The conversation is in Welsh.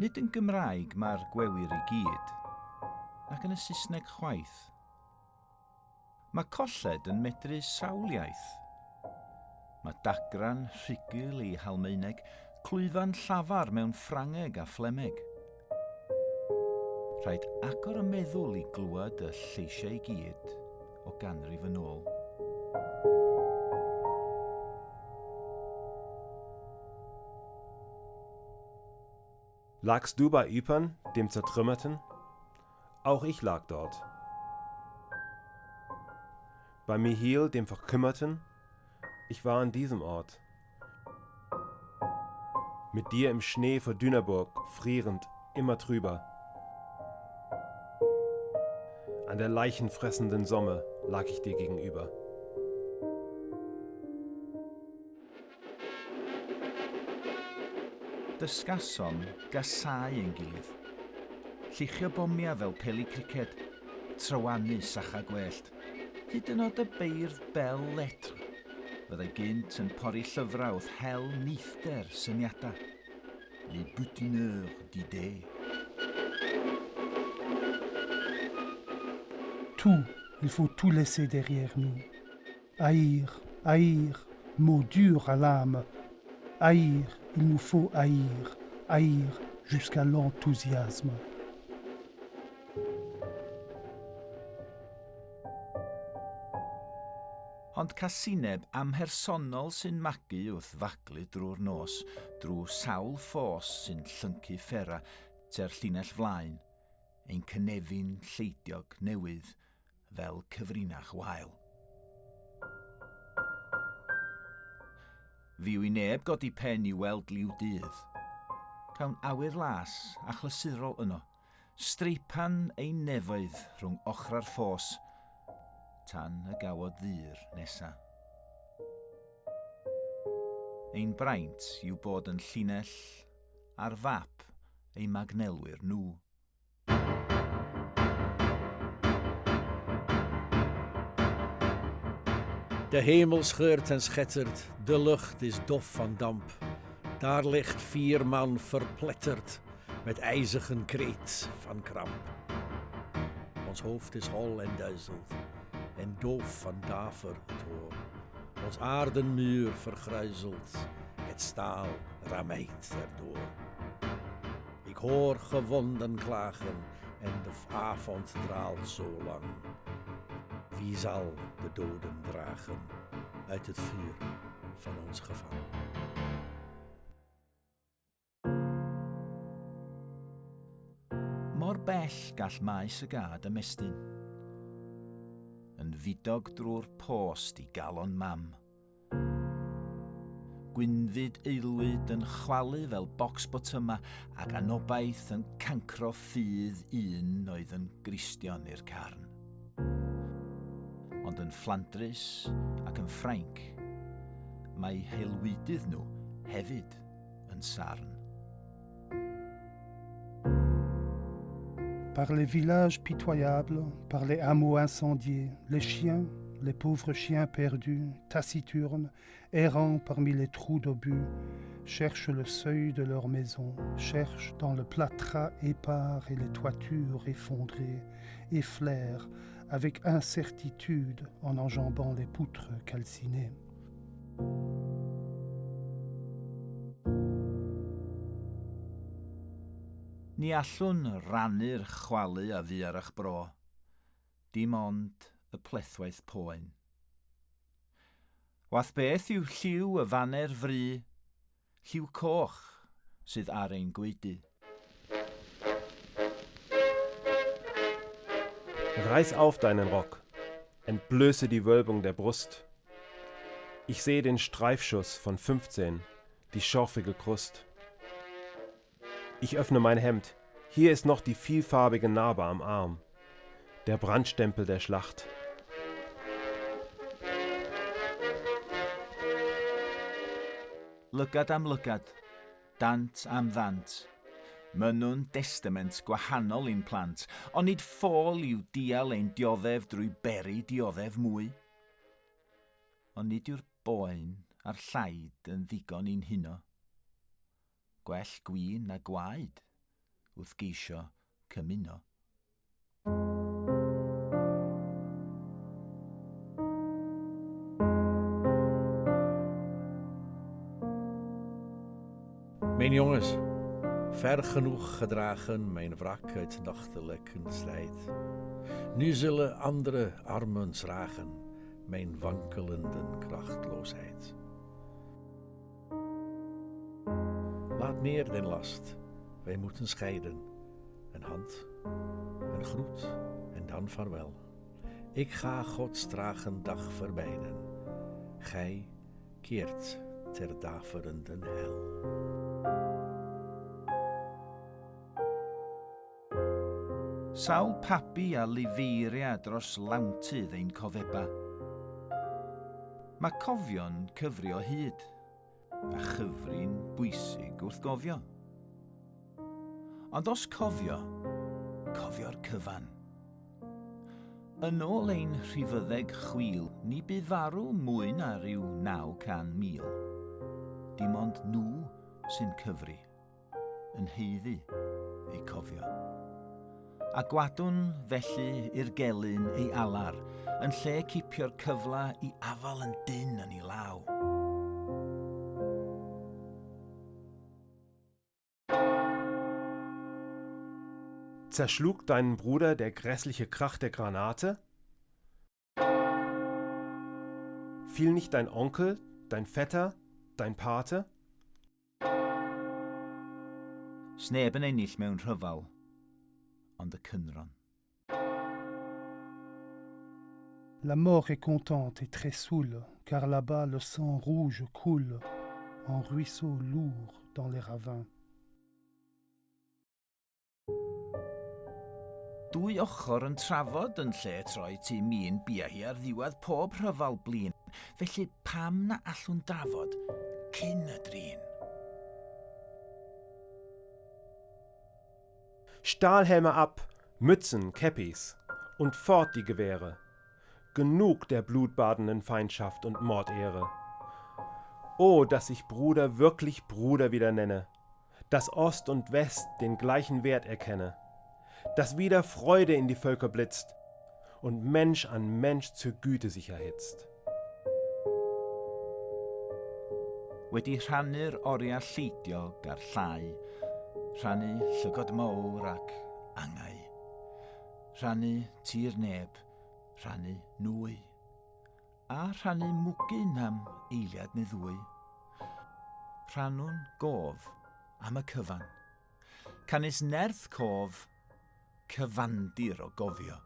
Nid yn Gymraeg mae'r gwewyr i gyd, nac yn y Saesneg chwaith. Mae colled yn medru sawl iaith. Mae dagran rhugl i Halmaeneg, clwyfan llafar mewn Ffrangeg a Fflemeg. Rhaid agor y meddwl i glywed y lleisiau i gyd o ganrif yn ôl. Lagst du bei Ypern, dem Zertrümmerten? Auch ich lag dort. Bei Mihiel, dem Verkümmerten? Ich war an diesem Ort. Mit dir im Schnee vor Dünaburg, frierend, immer trüber. An der leichenfressenden Somme lag ich dir gegenüber. Dysgasom gasáu ein gilydd. Lluchio bomiau fel peli criced, trywanu sacha gwellt. Hyd yn oed y beirdd belles lettres, fyddai gynt yn pori llyfrau wrth hel neithder syniadau. Les butineurs d'idées. Tout, il faut tout laisser derrière nous. Haïr, haïr, mot dur à l'âme. Haïr, il nous faut haïr, haïr jusqu'à l'enthousiasme. Ond casineb amhersonol sy'n magu wrth faglu drwy'r nos, drwy sawl ffos sy'n llyncu ffera tua'r llinell flaen, ein cynefin lleidiog newydd fel cyfrinach wael. Fiw i neb godi pen i weld liw dydd. Cawn awyr las a chlysurol yno, streipan ein nefoedd rhwng ochrau'r ffos, tan y gawod ddur nesa. Ein braint yw bod yn llinell ar fap eu magnelwyr nhw. De hemel scheurt en schettert, de lucht is dof van damp. Daar ligt vier man verpletterd, met ijzigen kreet van kramp. Ons hoofd is hol en duizelt, en doof van daver het hoor. Ons aardenmuur vergruizelt, het staal rameit erdoor. Ik hoor gewonden klagen en de avond draalt zo lang. Wie zal de doden dragen uit het vuur van ons gevang? Mor bell gall maes y gad ymestyn. Yn fudog drwy'r post i galon mam. Gwynfyd aelwyd yn chwalu fel bocs botyma ac anobaith yn cancro ffydd un oedd yn Gristion i'r carn. Ond yn Fflandrys ac yn Ffrainc, mae haelwydydd nhw hefyd yn sarn. Par les villages pitoyables, par les hameaux incendiés, les chiens, les pauvres chiens perdus, taciturnes, errant parmi les trous d'obus, cherchent le seuil de leur maison, cherchent dans le plâtras épars et les toitures effondrées, et flairent avec incertitude en enjambant les poutres calcinées. Ni allwn rannu'r chwalu a fu ar eich bro, dim ond y plethwaith poen. Wath beth yw lliw y faner fru, lliw coch sydd ar ein gwaedu. Reiß auf deinen Rock, entblöße die Wölbung der Brust. Ich sehe den Streifschuss von 15, die schorfige Krust. Ich öffne mein Hemd, hier ist noch die vielfarbige Narbe am Arm, der Brandstempel der Schlacht. Lygad am lygad, dant am ddant. Mynnwn destament gwahanol i'n plant, ond nid ffôl yw dial ein dioddef drwy beri dioddef mwy. Ond nid yw'r boen a'r llaid yn ddigon i'n huno. Gwell gwin na gwaed. wrth geisio cymuno. Mijn jongens, ver genoeg gedragen mijn wrak uit nachtelijke strijd. Nu zullen andere armen dragen mijn wankelende krachtloosheid. Laat neer den last, wij moeten scheiden. Een hand, een groet en dan vaarwel. Ik ga Gods tragen dag verbeiden. Gij keert ter daverenden hel. Sawl pabi a lifeiria dros lawntydd ein cofeba. Mae cofio'n cyfri o hyd, a chyfri'n bwysig wrth gofio. Ond os cofio, cofio'r cyfan. Yn ôl ein rhifyddeg chwil, ni bu farw mwy na rhyw 900,000. Dim ond nhw sy'n cyfri, yn haeddu eu cofio. A gwadwn felly i'r gelyn ei alar, yn lle cipio'r cyfla i afal yn dynn yn ei law. Zerschlug deinen Bruder der grässliche Krach der Granate? Fiel nicht dein Onkel, dein Vetter, dein Pate? Sneb yn ennill mewn rhyfel, ond y cynron. La mort est contente et très saoule, car là-bas le sang rouge coule en ruisseaux lourds dans les ravins. Dwy ochr yn trafod yn lle troi tu min bia hi ar ddiwedd pob rhyfel blin. Felly pam na allwn drafod cyn y drin? Stahlhelme ab, Mützen, Käppis und fort die Gewehre. Genug der blutbadenden Feindschaft und Mordehre. O, dass ich Bruder wirklich Bruder wieder nenne, dass Ost und West den gleichen Wert erkenne, dass wieder Freude in die Völker blitzt und Mensch an Mensch zur Güte sich erhitzt. Wedi rhannu'r oriau lleidiog a'r llai, rhannu llygod mawr ac angau, rhannu tir neb, rhannu nwy, a rhannu mwgyn am eiliad neu ddwy. Rhannwn gof am y cyfan. Canys nerth cof, cyfandir o gofio.